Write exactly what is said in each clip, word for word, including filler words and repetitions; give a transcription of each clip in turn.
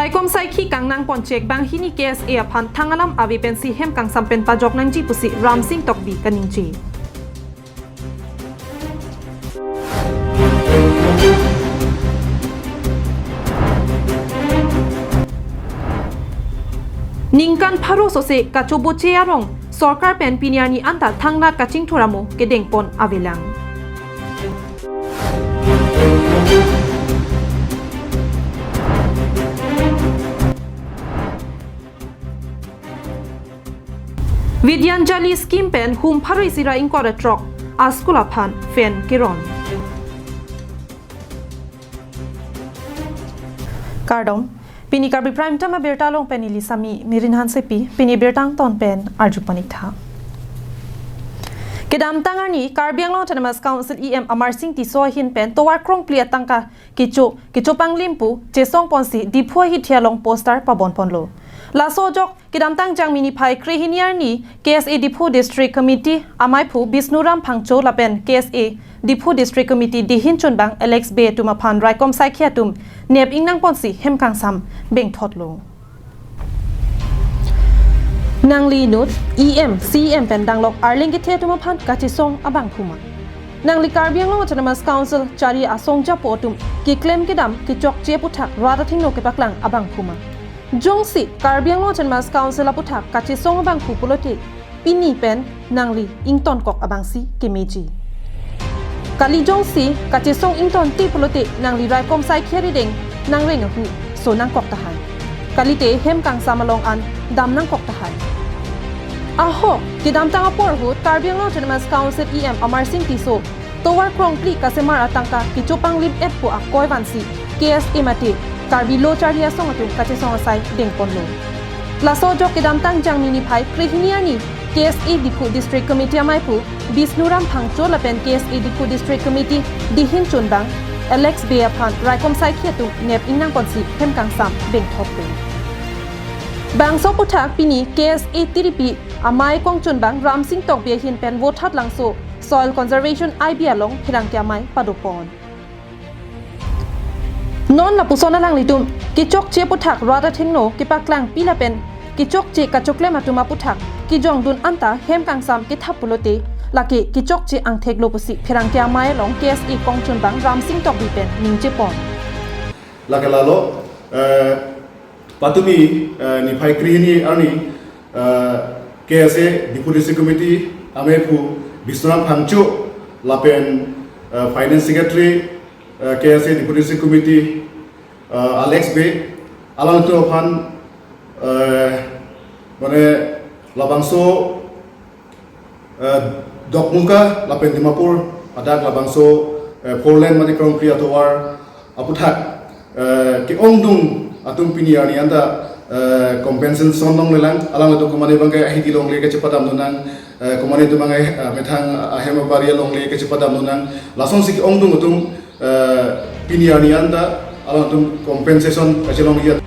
Raikom saikhi kangnang ponchek banghini K S A aphan thang alam ave pensi hem kangsam pen pajok nangji pusi Ramsing Tokbi kaningje. Ningkan pharo sose kachoboche arong sorkar pen pini arni anta thangnat kachingthur amo kedengpon avelang. Vidyanjali scheme pen hum pharo isi ra ingkoi ra throk a-school aphan fan keron. Kardom, pini Karbi Prime Time abirta along pen neli Sami Mirin Hansepi, pini birta angton pen arju pon-ik tha. Kedamtang arni Karbi Anglong Autonomous Council E M Amarsing Tisso ahin pen tovar krongphli atangka kecho, kecho panglim pu chesong ponsi Diphu ahithi along poster pabon ponlo. Laso ajok kedamtang Jangmi niphai krehini arni K S A Diphu District Committee amaiphu Bisnuram Phangcho lapen K S A Diphu District Committee dihin chunbang Alex Bey atum aphan raikom saikhi atum nep ingnang ponsi hem kangsam bengthotlo. Nangli inut E M, C E M pen danglok arleng kethe atum aphan kachesong abangphu ma? Nangli Karbi Anglong Autonomous Council chari asong japo atum keklem kedam kechokche aputhak rat athengno kepaklang abangphu ma? Jongsi Karbi Anglong Autonomous Council aputhak kachesong abangphu pulote pini pen nangli ingtonkok abangsi kemeji. Kali jongsi kachesong ingtonte pulote nangli raikom saikhi arideng nangreng ahu so nangkok tahai. Kalite hem kangsam along an dam nangkok tahai. Ahok, kedamtang apor ahut Karbi Anglong Autonomous Council E M Amarsing Tisso tovar krongphli kasemar atangka kecho panglim et pu akoi vansi K S A mate Karbi Lo Charli Asong atum kachesong asai dengponlo. Laso ajok kedamtang Jangmi niphai krehini arni K S A Diphu District Committee amaiphu Bisnuram Phangcho lapen K S A Diphu District Committee dihin chunbang Alex Bey aphan raikom saikhi atum nep ingnang ponsi hem kangsam bengthotlo. Bangso aputhak pini K S A tiripi amei kongchunbang Ramsing Tokbi ahin pen Vothatlangso Soil Conservation I B along pherangke amei padopon. Non lapuson alanglitum kechokche aputhak rat athengno kepaklangpi lapen kechokche kachoklem atum aputhak kejongdun anta hem kangsam kethap pulote lake kechokche angtheklo pusi pherangke amei along K S A kongchunbang Ramsing Tokbi pen ningjepon. Lake lalo, eh, patumi, eh, niphai krehini arni, eh, K S A Diphu District Committee ameiphu Bisnuram Phangcho lapen, eh, Finance Secretary, eh, K S A Diphu District Committee, eh, Alex Bey, alangtum aphan, eh, mane labangso eh, Dokmoka lapen Dimapur adak labangso, eh, four lane mate krongphli atovar aputhak, eh, ke-ongdung atum pini arni anta, eh, compensation longlelang, alangtum komane abangke ahithi longle kachepadamdun nang, eh, komane atum abangke, eh, methang ahem abari longle kachepadamdun nang, lasonsi ke-ongdung atum, eh, pini arni anta alangtum compensation kachelongleji.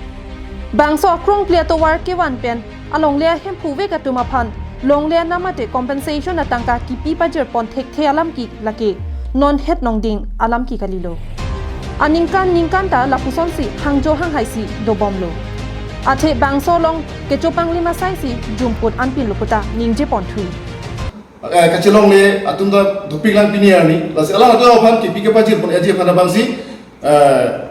Bangso akrongphli atovar kevan pen alongle ahemphu vek atum aphan longle anam mate compensation atangka kipi pajirpon thekthe alam ke lake non het nongding alam ke kalilo. Aningkan ningkan ta lapusonsi hangjo hanghaisi dobomlo. Athe bangso along kecho panglim asaisi jumput anpinlo puta ningjeponthu. Eh, kachelongle atum ta dopiklang pini arni. Lasi alangtum aphan kipi kepajirpon eji aphan abangsi, eh,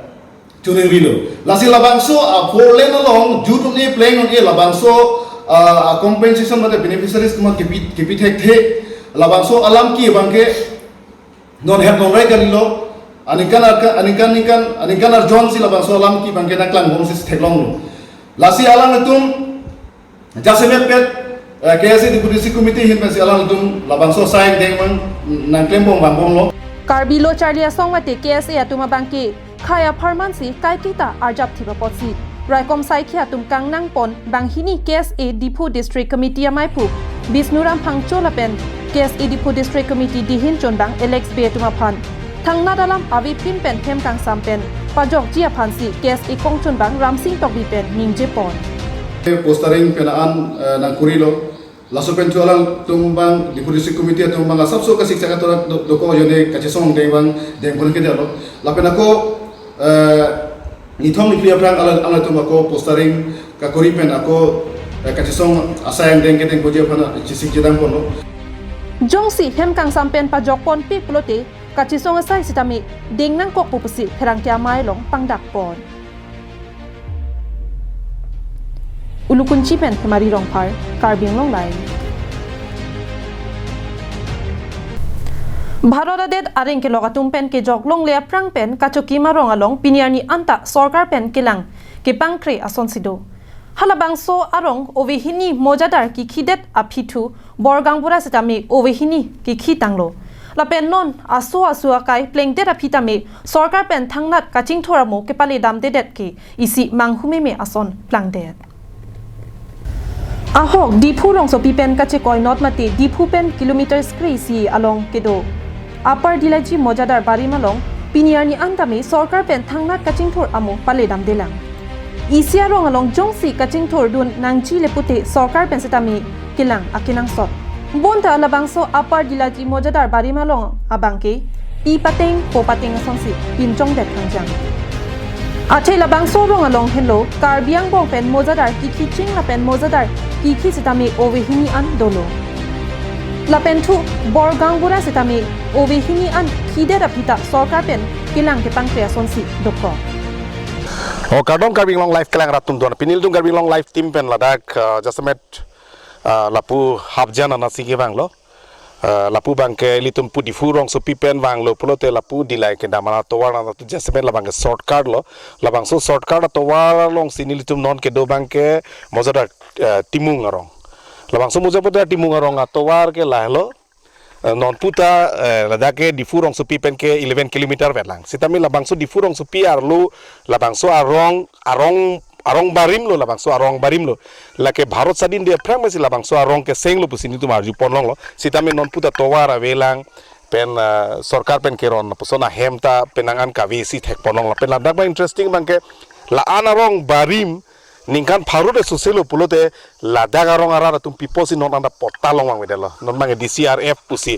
chuning rilo. Lasi labangso a four lane along jut un-e pleng un-e labangso, ah, compensation mate beneficiaries atum kipi, kipi thekthe. Labangso alam ke abangke non het nongrai kalilo. Aningkan arka-, aningkan ningkan, aningkan arjonsi labangso alam ke abangke nangklangbomsi theklonglo. Lasi alangtum jasemet pet, eh, K S A Diphu District Committee ahin pensi alangtum labangso asai dengvang nangklembom vangbomlo. Karbi Lo Charli Asong mate K S A atum abangke khei apharmansi kaiketa arjapthip apotsi raikom saikhi atum kangnangpon banghini K S A Diphu District Committee ameiphu Bisnuram Phangcho lapen K S A Diphu District Committee dihin chunbang Alex Bey atum aphan thangnat alam avepin pen hem kangsam pen pajokji aphansi K S A kongchunbang Ramsing Tokbi pen ningjepon. Postering pen an, eh, nangkurilo. Laso pen chu alangtum abang, Diphu District Committee atum abang asapso kasik chaka torak do-, doko jone kachesong dengvang dengpon kedetlo. Lapen ako, eh, Nithom niphli aphrang ala, ala atum ako postering kakori pen ako, eh, kachesong asai angdeng kedeng boji aphan chesik chedang ponlo. Jongsi hem kangsam pen pajok ponpe pulote kachesong asai sitame deng nangkokpo pusi pherangke amei along pangdak pon. Ulukunchi pen Hemari Rongphar, Karbi Anglong Live. Bharat adet areng kelok atum pen kejok longle aphrang pen kachokim arong along pini arni anta sorkar pen kelang kepangkre asonsi do. Halabangso arong ove hini mojadar kikhidet aphi thu bor gangbura sitame ove hini kikhi tanglo. Lapen non aso aso akai plengdet aphi tame sorkar pen thangnat kachingthur amo kepale damdedet ke isi manghumeme ason plangdet. Ahok Diphu rongsopi pen kachekoi not mate Diphu pen kilometers kre-isi along kedo Upper Dilaji mojadar barim along pini arni an tame sorkar pen thangnat kachingthur amo pale damdelang. Isi arong along jongsi kachingthur dun nangji le pute sorkar pen sitame kelang akenangsot. Bonta labangso Upper Dilaji mojadar barim along abangke pi pateng po pateng asonsi pinchongdet hangjang. Athe labangso arong along henlo Karbi angbong pen mojadar kikhi ching lapen mojadar kikhi sitame ove hini an dolo. Lapen thu bor gangbura sitame ove hini an khidet aphi ta sorkar pen kelang kepangkre asonsi dokok. O kardom Karbi Anglong Live kelang rat atum doan. Pini ilitum Karbi Anglong Live team pen ladak, uh, jasemet, uh, lapu Hapjan anasi kevanglo. Uh, lapu abangke ilitum pu Diphu rongsopi pen vanglo pulote lapu Dillai kedam atovar nangtu jasemet labangke shortcut lo. Labangso shortcut atovar alongsi nelitum non kedo abangke mojadar, uh, Timung arong. Labangso mojadar Timung arong atovar ke lahelo. Eh, non puta, eh, ladak ke Diphu rongsopi pen ke eleven kilometer vetlang. Sitame labangso Diphu rongsopi arlo labangso arong, arong, arong barim lo, labangso arong barim lo. Lake Bharat sadin de aphrang mesi labangso arong keseng lo pusi nelitum arju ponlonglo. Sitame non puta tovar avelang pen, eh, sorkar pen keron puson ahem ta penang an kave si thek ponlonglo. Pen ladak abang interesting abangke la-an arong barim ningkan pharo de sose lo pulote ladak arong arat atum pipo si non anta patta longvang avedetlo. Non abangke D C R F pusi,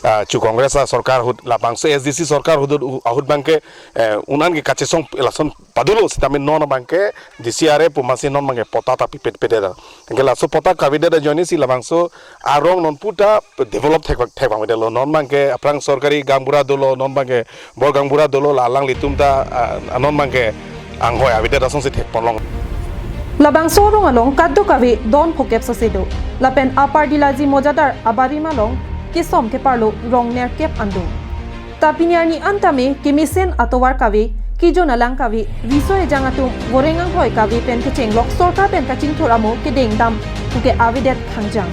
ah, chu Congress asorkar ahut labangso S D C sorkar ahut, ahut abangke, eh, un-an ke kachesong lason padolo sitame non abangke D C R F pu amatsi non abangke patta ta pipet pedetlo. Anke laso patta kavedet ajoine si labangso arong non puta develop thek, thekvang avedetlo. Non abangke aphrang sorkari gangbura dolo, non abangke bor gangbura dolo, la alanglitum ta, ah, non abangke anghoi avedet asonsi thek ponlong. Labangso arong along kadokave don phokep sose do. Lapen Upper Dilaji mojadar abarim along kesom keparlo rong nerkep an do. Ta pini arni an tame kemesen atovar kave, kejun alang kave, riso ejang atum voreng anghoi kave pen kechenglok sorkar pen kachingthur amo kedeng dam puke avedet hangjang.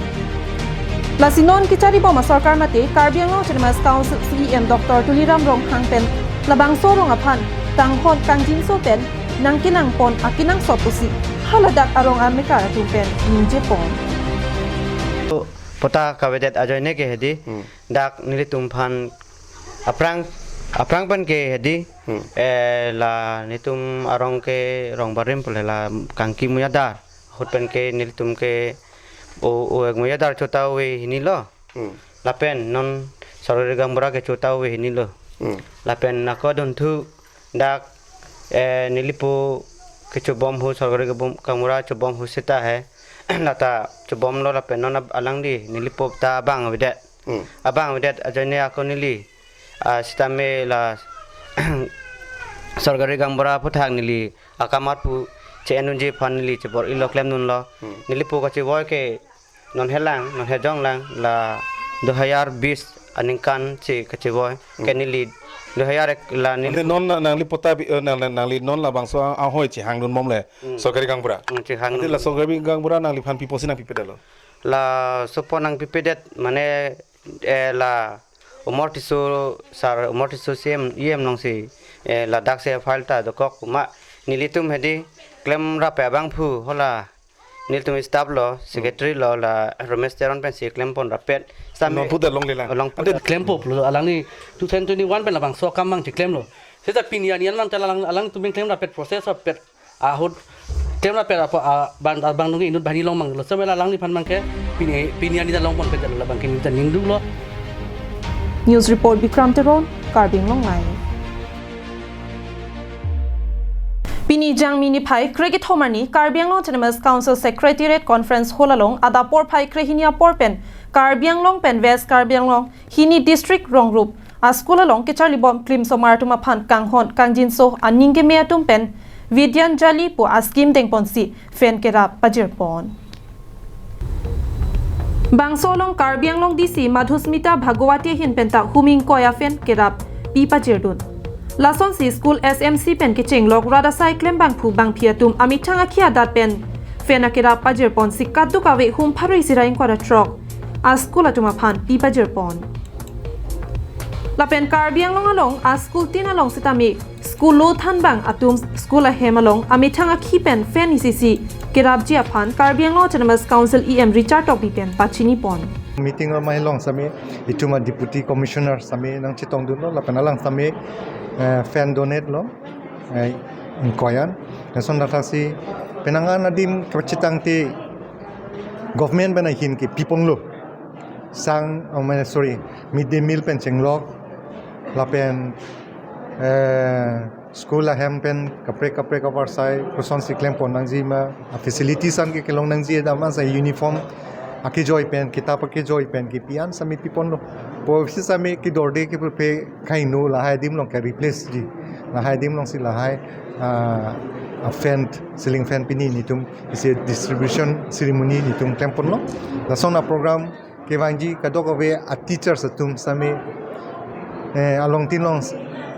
Lasi non kecharibom asorkar mate Karbi Anglong Autonomous Council C E M Doctor Tuliram Ronghang pen labangso arong aphan tanghon kangjinso pen nangkenang pon akenangsot pusi haladak arong amekar atum pen ningje pon. Patta kavedet ajoine ke hedi, hmm, dak nelitum aphan aphrang, aphrang pen ke hedi, hmm, eh, la nelitum arong ke rong barim pule la Kangki mojadar ahut pen ke nelitum ke o, o ek mojadar chota ove hini lo. Hmm. Lapen non sorkari gangbura ke chota ove hini lo. Hmm. Lapen ako dunthu dak, eh, nelipo kechobom hu sorkari gangbura chobom hu seta he. Lata chobomlo lapen non ab-, alangli nelipo ta abang avedet. Hmm. Abang avedet ajoine ako neli, ah, sitame la sorkari gangbura aphuthak neli akamat pu che-en unji aphan neli chebor-ilo klemdunlo. Hmm. Nelipo kachevoi ke non helang, non hejonglang la du hajar bis aningkan si kachevoi. Hmm. Ke neli du hajar ek la neli. Ante non na-, nangli patta bi-, eh, nang, nang, nangli non labangso ang-, anghoi chehangdunbomle. Hmm. Sorkari gangbura. Hmm, chehang. Ante la sorkari gangbura nangliphan pipo si nangpipedetlo. Laso apot nangpipedet mane, eh, la Umar Tisso sir, Umar Tisso C E M, E M alongsi, eh, ladak si file ta dokok ma nelitum hedi klemrap abangphu hala nelitum staff lo, secretary lo, la Romesh Teron pensi klempon rapet. Sami non puta longlelang. Long puta. Ante klempo pulo alangli two thousand twenty-one pen labangso akam abang cheklemlo. Seta pini arni an abang ta alang, alangtum pen klemrapet process rapet ahut klemrapet apa, ah, bang, ah, bang nunggi inut banghini long manglo. Seta la alangliphan abangke pini, pini arni ta longponpedetlo, la abangke nelitum ta ningduklo. News report Bikram Teron, Karbi Anglong Live. Nijang mini phai kre kethom arni Karbi Anglong Autonomous Council Secretariat Conference Hall along adap porphai krehini apor pen Karbi Anglong pen West Karbi Anglong hini district rongrup a-school along kecharlibom klimsomar atum aphan kanghon kangjinso aning keme atum pen Vidyanjali pu a-scheme dengponsi fan kerap pajirpon. Bangso along Karbi Anglong D C Madhusmita Bhagawati ahin penta huming koya fan kerap pi pajirdun. Lasonsi school S M C pen kechenglok rat asai klembangphu bangphi atum amethang akhi adat pen fan akerap pajirponsi kadokave hum pharo isi ra ingkoi ra throk a-school atum aphan pi pajirpon. Lapen Karbi Anglong along a-school tin along sitame school lo thanbang atum school ahem along amethang akhi pen fan isi isi kerapji aphan Karbi Anglong Autonomous Council E M Richard Tokbi pen pachinipon. Meeting amei along sitame itum a-Deputy Commissioner sitame nangchetongdunlo lapen alang sitame, eh, fan donate lo, eh, ingkoian. Lason thakthaksi penang an adim kachetangte government pen ahin kepiponlo. Sang, oh, mane, sorry, mid day meal pen chenglok lapen, eh, school ahem pen kaprek kaprek apar asai kosonsi klempon nangji ma, a-facilities an ke kelong nangji, dam an asai uniform akejoi pen, kitap akejoi pen kepi an sitame piponlo. Pu sitame kedorde keprepare kaino lahai adim along ke replace ji. Lahai adim alongsi lahai, ah, a-fan, ceiling fan pini nelitum isi distribution ceremony nelitum klemponlo. Lason a-program kevangji kadokave a-teachers atum sitame, eh, along tin along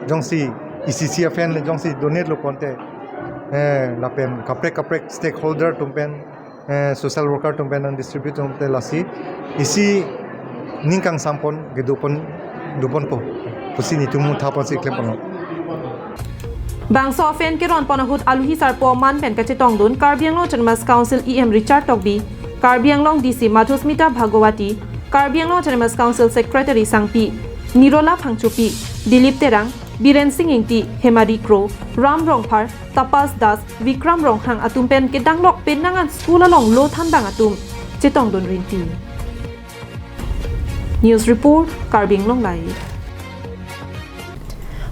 jongsi isi isi a-fan le jongsi donate lo ponte, eh, lapen kaprek kaprek stakeholder atum pen, eh, social worker atum pen nang distribute ponte lasi isi ning kangsampon kedopon doponpo pusi nelitum muthaponsi klemponlo. Bangso a-fan keronpon ahut aluhi sarpo aman pen kachetongdun Karbi Anglong Autonomous Council E M Richard Tokbi, Karbi Anglong D C Madhusmita Bhagawati, Karbi Anglong Autonomous Council Secretary Sangpi Nirola Phangchopi, Dilip Terang, Biren Sing Ingti, Hemari Kro, Ram Rongphar, Tapas Das, Vikram Ronghang atum pen kedanglok penang an school along lo thanbang atum chetongdun rinti. News report, Karbi Anglong Live.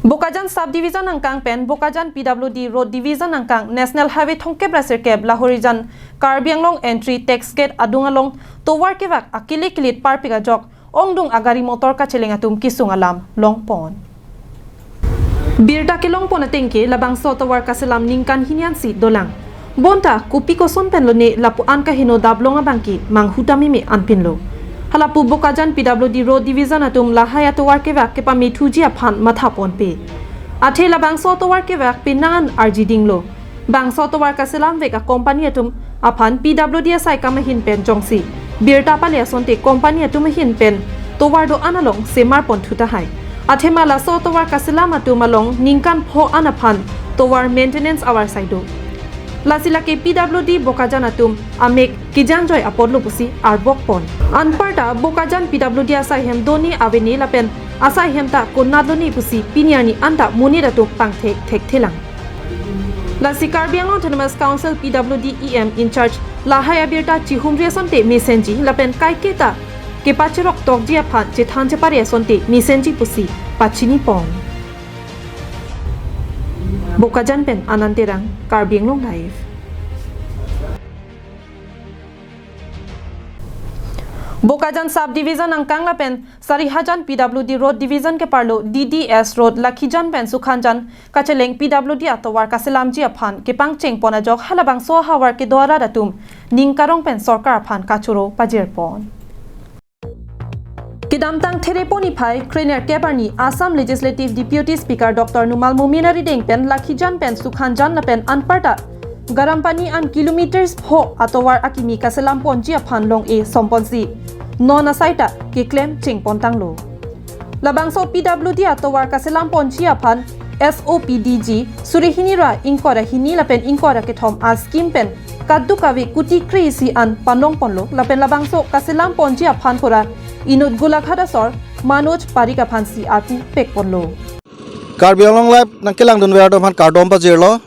Bokajan Sub Division angkang pen Bokajan P W D Road Division angkang National Highway thomkep ra sirkep Lahorijan Karbi Anglong entry tax gate adung along tovar kevak akili kilit parpik ajok ongdung agari motor kacheleng atum kesung alam longpon. Birta kelongpon atengke labangso tovar kaselam ningkan hini ansi dolang. Bonta kopi koson pen lone lapu-an kaheno daplong abangke manghu ta meme anpinlo. Halapu Bokajan P W D Road Division atum lahai atovar kevak kepamethuji aphan mathaponpe. Athe labangso tovar kevak penang an arjidinglo. Bangso tovar kaselam vek a-company atum aphan P W D asai kam ahin pen jongsi birta pale asonte company atum ahin pen tovar do-an along semarpon thu tahai. Athema laso tovar kaselam atum along ningkan pho an aphan tovar maintenance avar sai do. Lasi lake P W D Bokajan atum amek kejangjoi apotlo pusi arbokpon. Anparta Bokajan P W D asai hem doni aveni lapen asai hem ta konat loni pusi pini arni anta monit atum pangthek thekthelang. Lasi Karbi Anglong Autonomous Council P W D E M in charge lahai abirta chihumri asonte mesenji lapen kaiketa kepacherok tokji aphan chethan chepare asonte mesenji pusi pachinipon. Bokajan pen Anand Terang, Karbi Anglong Live. Bokajan Sub Division angkang lapen Sarihajan P W D Road Division keparlo D D S Road Lakhijan pen Sukhanjan kacheleng P W D atovar kaselamji aphan kepangchengpon ajok halabangso ahavar kedo arat atum ning karong pen sorkar aphan kachoro pajirpon. Kedamtang Therepo niphai krenerkep arni Assam Legislative Deputy Speaker Doctor Numal Momin arideng pen Lakhijan pen Sukhanjan lapen anparta Garampani an kilometers pho atovar akimi kaselamponji aphan long-e somponsi non asaita keklem chengpontanglo. Labangso P W D atovar kaselamponji aphan S O P D G suri hini ra ingkoi ra hini lapen ingkoi ra kethom a-scheme pen kadokave kuti kre-isi an panongponlo lapen labangso kaselamponji aphan pura inut Golaghat asor Manoj Parik aphansi arpu pekponlo. Karbi Anglong Live nangkelangdunver atum aphan kardom pajirlo.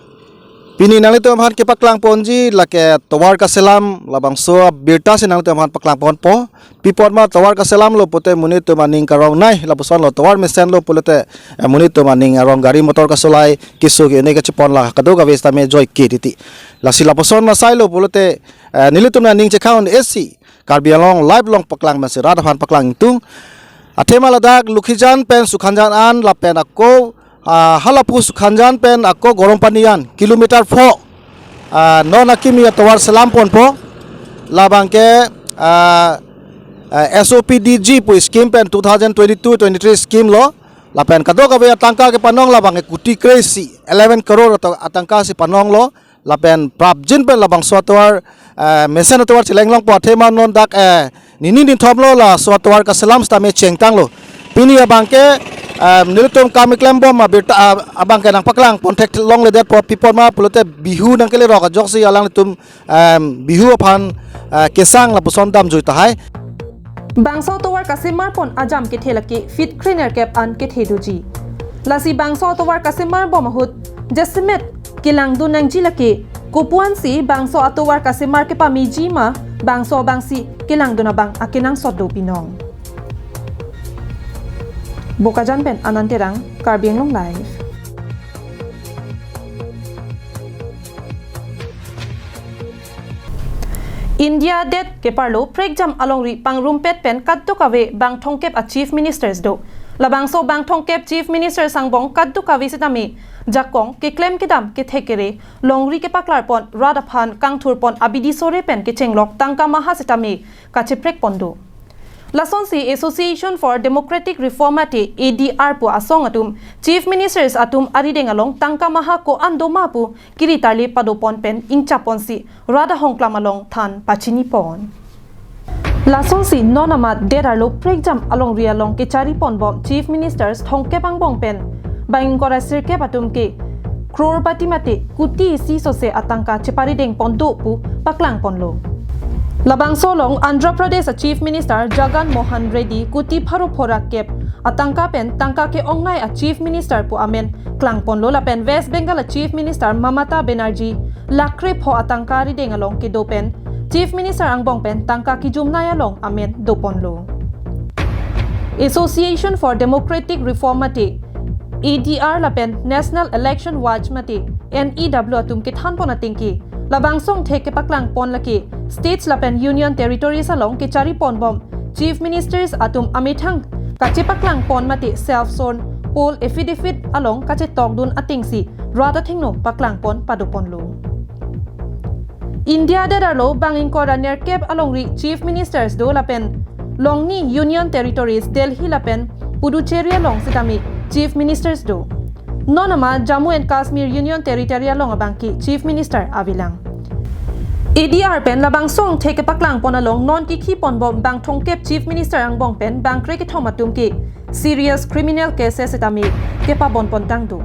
Pini nanglitum aphan kepaklang ponji lake tovar kaselam, labangso abirta si nanglitum aphan paklang ponpo. Pi apot ma tovar kaselam lo pulote monit atum aning karong nei, lapuson lo tovar mesen lo pulote, eh, monit atum aning arong gari motor kasolai, keso ke-un-e kachepon la kadokave sitame joike titi. Lasi lapuson asai lo pulote, eh, nelitum aning chekhang esi Karbi Anglong Live along paklang mesen rat aphan paklang ingtung. Athema ladak Lokhijan pen Sukhanjan an lapen ako, ah, halapu Sukhanjan pen ako Gorompani an kilometer pho, ah, non akimi atovar selam ponpo. Labang ke, ah, ah, S O P D G pu scheme pen two thousand twenty-two twenty-three scheme lo. Lapen kadokave atangka kepanong labang ke kuti kre-isi, eleven crore ato-, atangka si panong lo. Lapen prapjin pen labangso atovar, eh, mesen atovar cheleng longpo, athema non dak, eh, nini ninthom lo laso atovar kaselam sitame chengtang lo. Pini abang ke, eh, nelitum kam keklem bom abirta, ah, abang ke nangpaklang pon theklongledetpo, pi apot ma pulote Bihu nangkelerok ajoksi alanglitum, em, Bihu aphan, eh, kesang lapuson damjui tahai. Bangso tovar kasemar pon ajam kethe lake feet kre nerkep an kethe doji. Lasi bangso tovar kasemar bom ahut jasemet kelangdun nangji lake kopuan si bangso atovar kasemar kepameji ma bangso abang si kelangdun abang akenangsot do binong. Bokajan pen Anand Terang, Karbi Anglong Live. India adet keparlo prekjam alongri pangrumpet pen kadokave bang thomkep a Chief Ministers do. Labangso bang thomkep Chief Ministers angbong kadokave sitame jakong keklem kedam kethek kere longri kepaklar pon rat aphan kangthur pon abidi sore pen kechenglok tangka maha sitame kacheprek pon do. Lasonsi Association for Democratic Reform mate A D R pu asong atum Chief Ministers atum arideng along tangka maha ko-an doma pu kiri tarli padopon pen ingchapon si rat ahongklam along than pachini pon. Lasonsi non amat det arlo prekjam alongri along kechari pon bom Chief Ministers thomkep angbong pen bang ingkoi ra sirkep atum ke crorepati mate kuti isi sose atangka cheparideng pon do pu paklang ponlo. Labangso along Andhra Pradesh a Chief Minister Jagan Mohan Reddy kuti pharo pho ra kep atangka pen tangka ke-ongnei a Chief Minister pu amen klang ponlo lapen West Bengal a Chief Minister Mamata Banerjee lakh kre pho atangka rideng along kedo pen Chief Minister angbong pen tangka kejumnei along amen doponlo. Association for Democratic Reform mate A D R lapen National Election Watch mate N E W atum kethan pon atengke labangso angthek kepaklang pon lake states lapen union territories along kechari pon bom Chief Ministers atum amethang kachepaklang pon mate self sworn poll affidavit along kachetokdun atengsi rat athengno paklang pon padoponlo. India adet arlo bang ingkoi ra nerkep alongri Chief Ministers do lapen longni Union Territories Delhi lapen Puducherry along sitame Chief Ministers do. Non amat Jammu and Kashmir Union Territory along abang ke Chief Minister avelang. A D R pen labangso angthek kepaklang pon along non kikhi pon bom bang thomkep Chief Minister angbong pen bang kre kethom atum ke serious criminal cases sitame kepabon pontang do.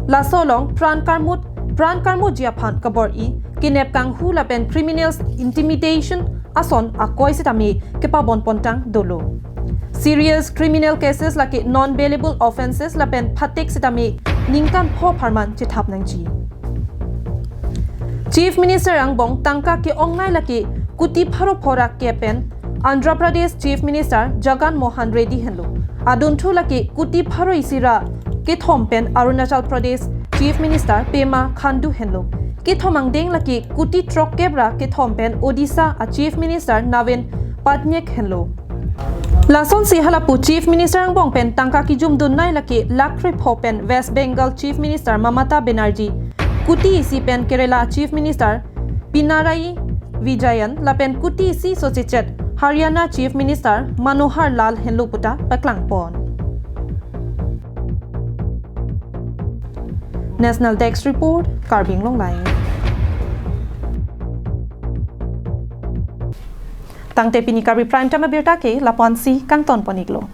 Laso along pran karmut, pran karmutji aphan kabor-i, kenep kanghu lapen criminals intimidation ason akoi sitame kepabon pontang dolo. Serious criminal cases lake non bailable offences lapen phatek sitame ningkan pho apharman chethap nangji. Chief Minister angbong tangka ke-ongnei lake kuti pharo pho ra kep pen Andhra Pradesh Chief Minister Jagan Mohan Reddy henlo. Adunthu lake kuti pharo isi ra kethom pen Arunachal Pradesh Chief Minister Pema Khandu henlo. Kethom angdeng lake kuti throk kep ra kethom pen Odisha a Chief Minister Naveen Patnaik henlo. Lasonsi halapu Chief Minister angbong pen tangka kejumdunnei lake lakh kre pho pen West Bengal Chief Minister Mamata Banerjee, kuti isi pen Kerala Chief Minister Pinarayi Vijayan lapen kuti isi sosechet Haryana Chief Minister Manohar Lal henlo puta paklang pon. National Desk Report, Karbi Anglong Live. Tangte pini Karbi Prime Time abirta ke lapu-ansi kangton pon-iklo.